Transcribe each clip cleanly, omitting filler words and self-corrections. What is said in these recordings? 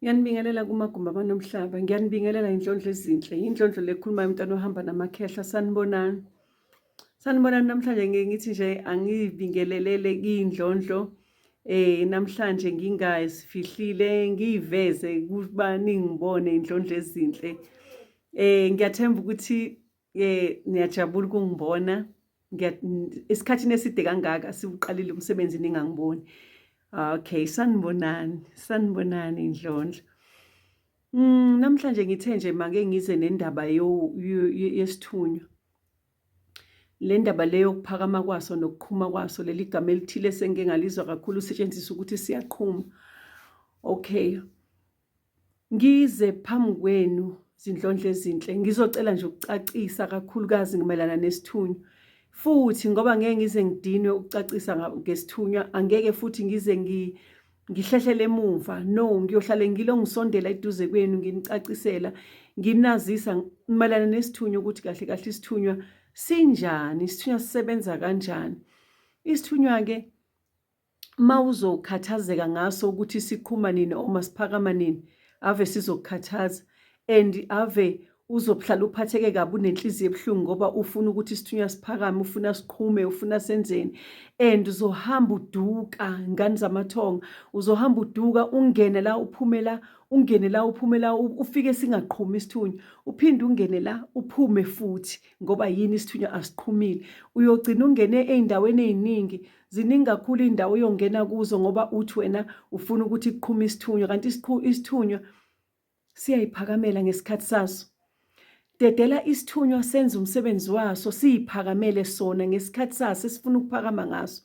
Ngiyanibingelela kumagumbi abanomhlaba, ngiyanibingelela inhlondlo ezinhle, inhlondlo lekhulumayo umntwana ohamba namakhehla, sanibonani. Sanibonani namhlanje ngike ngithi nje angibingelelele kiyindlondlo namhlanje ngingazifihlile ngiyiveze kuba ningibone indlondlo ezinhle. Ngiyathemba ukuthi niyajabula ukungibona. Esikhathini eside kangaka siwuqalile umsebenzi ningangiboni. Okay, sanibonani, sanibonani Ndlondlo. Namhlanje ngithe nje make ngize nendaba yesithunywa. Le ndaba le yokuphakama kwaso nokuqhuma kwaso, leli gama elithile esengike ngalizwa kakhulu lisetshenziswa ukuthi siyaqhuma. Okay. Ngize phambi kwenu zindlondlo ezinhle ngizocela nje ukucacisa kakhulukazi mayelana nesithunywa futhi ngoba ngeke ngize ngidinwe ukucacisa ngesithunywa angeke futhi ngize ngihlehlele emuva no ngiyohlale ngilo ngisondela eduze kwenu nginicacisela nginazisa mayelana nesithunywa ukuthi kahle kahle isithunywa sinjani isithunywa sisebenza kanjani isithunywa-ke uma uzokhathazeka ngaso ukuthi siqhuma nini or masiphakama nini ave sizokukhathaza and ave uzohlala uphatheke kabi unenhliziyo ebuhlungu ngoba ufuna ukuthi isithunywa siphakame ufuna siqhume ufuna senzeni and uzohamba uduka ngane zamathonga uzohamba uduka ungene la uphume la ungene la uphume la ufike singaqhumi isithunywa uphinde ungene la uphume futhi ngoba yini isithunywa asiqhumile uyogcina ungene ey'ndaweni ey'ningi Ziningi kakhulu iy'ndawo oyongena kuzo ngoba uthi wena ufuna ukuthi kuqhume isithunywa kanti isithunywa siyayiphakamela ngesikhathi saso. Dedela isithunywa senze umsebenzi waso siyiphakamele sona ngesikhathi saso esifuna ukuphakama ngaso.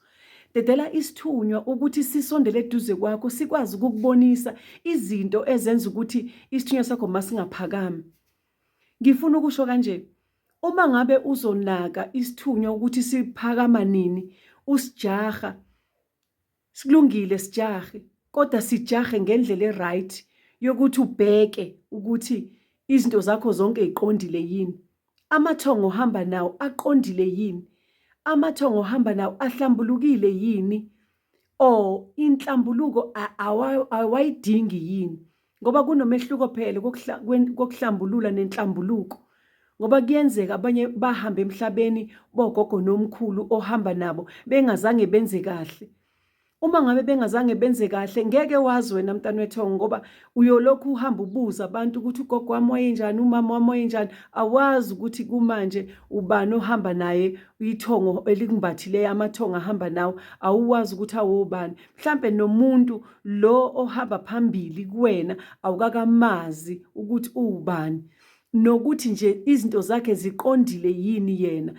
Dedela isithunywa ukuthi sisondele eduze kwakho sikwazi ukukubonisa izinto ezenza ukuthi isithunywa sakho masingaphakami. Ngifuna ukusho kanje, uma ngabe uzonaka isithunywa ukuthi siphakama nini, usijaha, silungile sijahe, kodwa sijahe ngendlela e-right yokuthi ubheke ukuthi izinto zakho zonke ziqondile yini. Amathongo ohamba nawo aqondile yini? Amathongo ohamba nawo ahlambulukile yini? Or inhlambuluko awayidingi yini? Ngoba kunomehluko phela kokuhlambulula nenhlambuluko. Ngoba kuyenzeka abanye bahambe emhlabeni bogogo nomkhulu ohamba nabo bengazange benze kahle. Uma ngabe bengazange benze kahle ngeke wazi wena mntana wethongo ngoba uyolokhu uhamba ubuza abantu ukuthi ugogo wami wayenjani, umama wami wayenjani. Awazi ukuthi kumanje ubani ohamba naye ithongo elikumbathileyo amathongo ahamba nawo awuwazi ukuthi awobani. Mhlampe nomuntu lo ohamba phambili kuwena awukakamazi ukuthi uwubani nokuthi nje izinto zakhe ziqondile yini yena.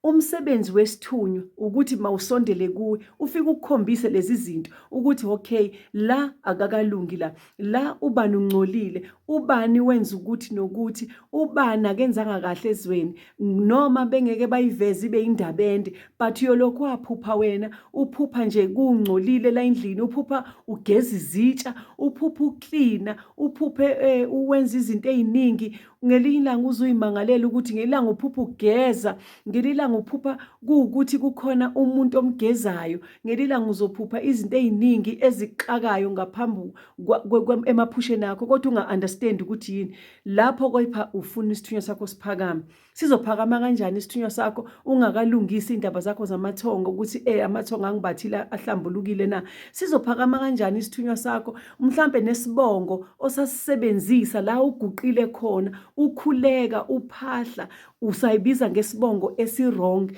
Umsebenzi wesithunywa ukuthi mawusondele kuwe ufike ukukhombise lezi zinto ukuthi okay la akakalungi la la ubani ungcolile ubani wenza ukuthi nokuthi ubani akenzanga kahle ezweni noma bengeke bayiveze ibe indaba ende but uyolokhu waphupha wena uphupha nje kungcolile la endlini uphupha ugeza izitsha uphupha uklina uphuphe eh, uwenza izinto eziningi ngelinye ilanga uze uyimangalele ukuthi ngelanga uphupha ugeza ngelinye ilanga uphupha kuwukuthi kukhona umuntu omgezayo ngelinye ilanga uzophupha izinto eziningi ezixakayo ngaphambi emaphusheni akho kodwa unga-understand ukuthi yini lapho kodwa ufuna isithunywa sakho siphakame Sizophakama kanjani isithunywa sakho ungakalungisi indaba zakho zamathongo ukuthi eh amathongo angibathile ahlambulukile na? Sizophakama kanjani isithunywa sakho mhlambe nesibongo osasisebenzisa la uguqile khona ukhuleka uphahla usayibiza ngesibongo esi-wrong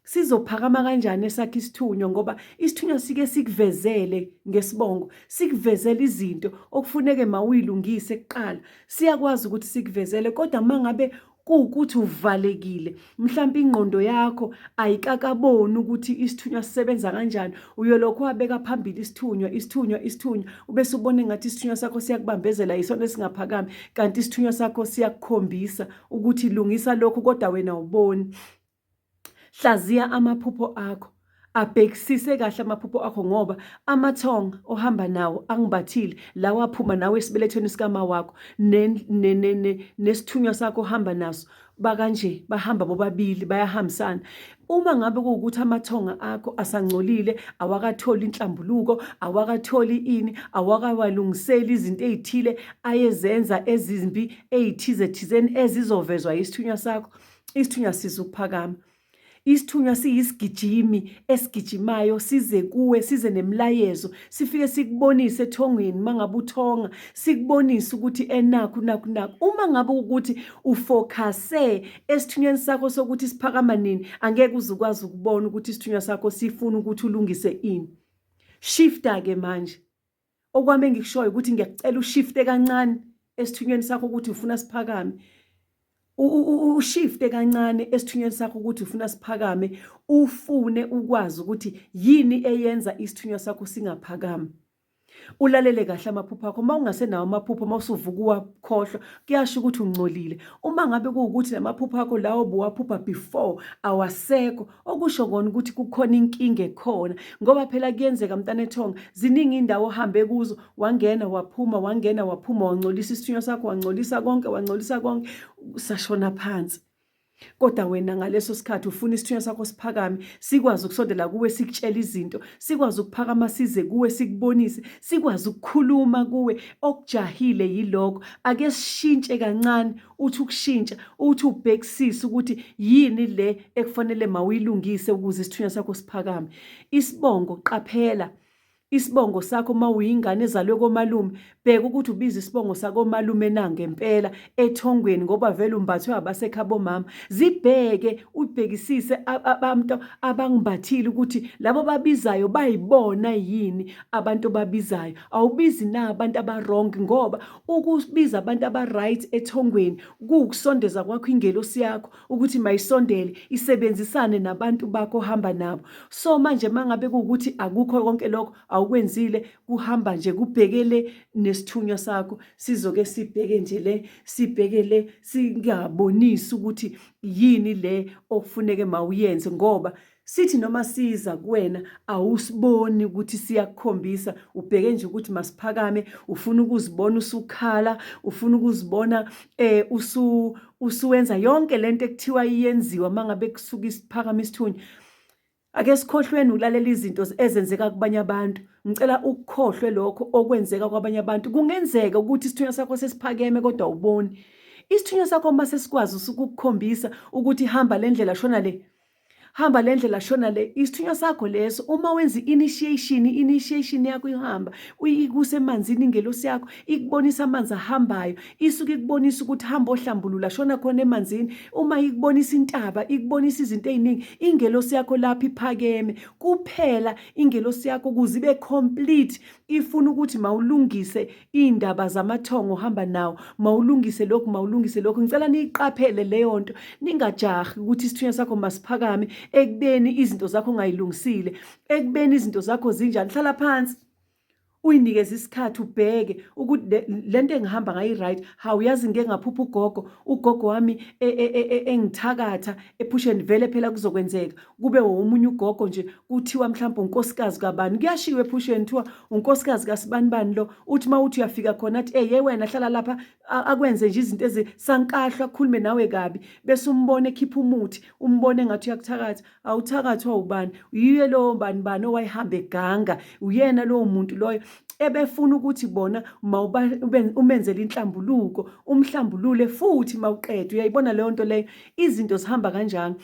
sizophakama kanjani esakhe isithunywa ngoba isithunywa sike sikuvezele ngesibongo sikuvezele izinto okufuneke mawuyilungise kuqala siyakwazi ukuthi sikuvezele kodwa mangabe kuwukuthi uvalekile mhlawumbe ingqondo yakho ayikakaboni ukuthi isithunywa sisebenza kanjani uyolokhu wabeka phambili isithunywa isithunywa isithunywa ubese ubone ngathi isithunywa sakho siyakubambezela yisona esingaphakami kanti isithunywa sakho siyakukhombisa ukuthi lungisa lokhu kodwa wena uboni Hlaziya amaphupho akho. Abhekisise kahle amaphupho akho ngoba amathonga ohamba nawo angibathile lawa aphuma nawe esibelethweni sikama wakho nesithunywa sakho ohamba naso bakanje bahamba bobabili bayahambisana. Uma ngabe kuwukuthi amathonga akho asangcolile awakatholi inhlambuluko awakatholi ini awakawalungiseli izinto ey'thile ayezenza ezimbi ey'thize thizeni ezizovezwa yisithunywa sakho isithunywa siza ukuphakama. Isithunywa siyisigijimi esigijimayo size kuwe size nemilayezo sifike sikubonise ethongweni uma ngabe uthonga sikubonise ukuthi enakhu nakhu nakhu. Uma ngabe ukuthi ufokhase esithunyweni sakho sokuthi siphakama nini angeke uze ukwazi ukubona ukuthi isithunywa sakho sifuna ukuthi ulungise ini. Shifta-ke manje. Okwami engikushoyo ukuthi ngiyakucela ushifte kancane esithunyweni sakho ukuthi ufuna siphakame. Ushifte kancane esithunyweni sakho ukuthi ufuna siphakame, ufune ukwazi ukuthi yini eyenza isithunywa sakho singaphakami. Ulalele kahle amaphupho akho. Uma ungasenawo amaphupho, uma usuvuka uwakhohlwa, kuyasho ukuthi ungcolile. Uma ngabe kuwukuthi namaphupho akho lawo obuwaphupha before awasekho, okusho kona ukuthi kukhona inkinga ekhona ngoba phela kuyenzeka mntanethonga ziningi indawo ohambe kuzo wangena waphuma wangena waphuma wangcolisa isithunywa sakho wangcolisa konke wangcolisa konke sashona phansi kodwa wena ngaleso sikhathi ufuna isithunywa sakho siphakame sikwazi ukusondela kuwe sikutshela izinto sikwazi ukuphakama size kuwe sikubonise sikwazi ukukhuluma kuwe okujahile yilokho ake sishintshe kancane uthi ukushintsha uthi ubhekisise ukuthi yini le ekufanele mawuyilungise ukuze isithunywa sakho siphakame isibongo qaphela isibongo sakho uma uyingane ezalwe komalume bheka ukuthi ubiza isibongo sakomalume na ngempela ethongweni ngoba vele umbathwe abasekhabo mama zibheke ubhekisise abantu abangimbathile ukuthi labo babizayo bayibona yini abantu obabizayo awubizi na abantu aba-wrong ngoba Ukubiza abantu aba-right ethongweni kuwukusondeza kwakho ingelosi yakho ukuthi mayisondele isebenzisane nabantu bakho ohamba nabo. So manje mangabe kuwukuthi akukho konke lokho awukwenzile kuhamba nje kubhekele nesithunywa sakho sizoke sibheke nje le sibheke le singabonisi ukuthi yini le okufuneke mawuyenze ngoba Sithi noma siza kuwena awusiboni ukuthi siyakukhombisa, ubheke nje ukuthi masiphakame, ufuna ukuzibona usukhala, ufuna ukuzibona eh usu usuwenza yonke lento ekuthiwa iyenziwa mangabe kusuka isiphakama isithunywa. Ake sikhohlweni ukulalela izinto ezenzeka kubanye abantu. Ngicela ukukhohlwe lokho okwenzeka kwabanye abantu. Kungenzeka ukuthi isithunywa sakho sesiphakeme kodwa awuboni. Isithunywa sakho uma sesikwazi ukukukhombisa ukuthi hamba le ndlela shona le, hamba le ndlela shona le isithunywa sakho leso uma wenza i-initiation i-initiation yakho ihamba ikusemanzini ingelosi yakho ikubonisa amanzi ahambayo isuke ikubonisa ukuthi hamba ohlambulula shona khona emanzini uma ikubonisa intaba ikubonisa izinto ey'ningi ingelosi yakho lapho iphakeme kuphela ingelosi yakho ukuze ibe complete ifuna ukuthi mawulungise iy'ndaba zamathongo ohamba nawo mawulungise lokhu mawulungise lokhu ngicela niyiqaphele leyo nto ningajahi ukuthi isithunywa sakho masiphakame ekubeni izinto zakho ongayilungisile ekubeni izinto zakho zinjani hlala phansi uyinikeze isikhathi ubheke ukuthi le nto engihamba ngayo i-right hawu yazi ngike ngaphupha ugogo ugogo wami e, e, e, engithakatha ephusheni vele phela kuzokwenzeka kube womunye ugogo nje kuthiwa mhlawumbe unkosikazi kabani kuyashiwo ephusheni kuthiwa unkosikazi kasibanibani lo uthi uma uthi uyafika khona athi ey wena hlala lapha akwenze nje izinto ezisankahlwa akhulume nawe kabi bese umbone ekhipha umuthi umbone engathi uyakuthakatha awuthakathwa ubani yiye lowo bani bani owayehamba eganga uyena lowo muntu loyo ebefuna ukuthi bona umenzele inhlambuluko umhlambulule futhi mawuqeda uyayibona leyo nto leyo izinto zihamba kanjalo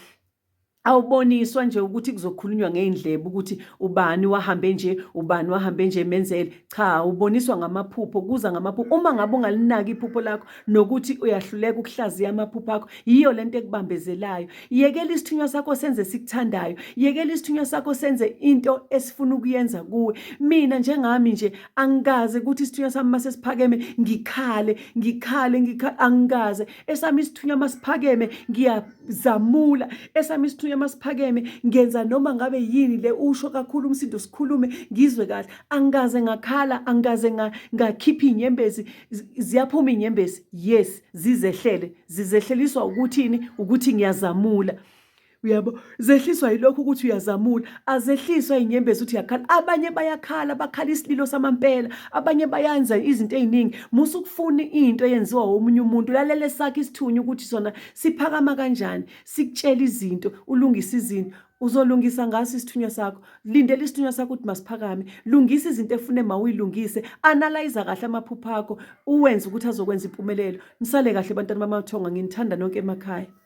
awuboniswa nje ukuthi kuzokhulunywa ngey'ndlebe ukuthi ubani wahambe nje ubani wahambe nje emenzele cha uboniswa ngamaphupho kuza ngamaphupho uma ngabe ungalinaki iphupho lakho nokuthi uyahluleka ukuhlaziya amaphupho akho yiyo lento ekubambezelayo yekela isithunywa sakho senze sikuthandayo yekela isithunywa sakho senze into esifuna ukuyenza kuwe mina njengami nje angikaze ukuthi isithunywa sami masesiphakeme ngikhale ngikhale ngikhale angikaze esami isithunywa masiphakeme ngiya zamula esami isithunywa masiphakeme ngenza noma ngabe yini le usho kakhulu umsindo sikhulume ngizwe kahle angikaze ngakhala angikaze ngakhipha inyembezi ziyaphuma inyembezi yes zizehlele zizehleliswa ukuthini ukuthi ngiyazamula. Uyabo? Zehliswa yilokhu ukuthi uyazamula. Azehliswa inyembezi ukuthi uyakhala. Abanye bayakhala, bakhala isililo samampela. Abanye bayenza izinto eziningi. Musa ukufuna into eyenziwa omunye umuntu. Lalela esakhe isithunywa ukuthi sona siphakama kanjani. Sikutshela izinto, ulungise izinto. Uzolungisa ngaso isithunywa sakho. Lindela isithunywa sakho ukuthi masiphakame. Lungisa izinto efune mawuyilungise. Analyze kahle amaphupho akho, uwenze ukuthi azokwenza impumelelo. Nisale kahle bantwana bamathonga, nginithanda nonke emakhaya.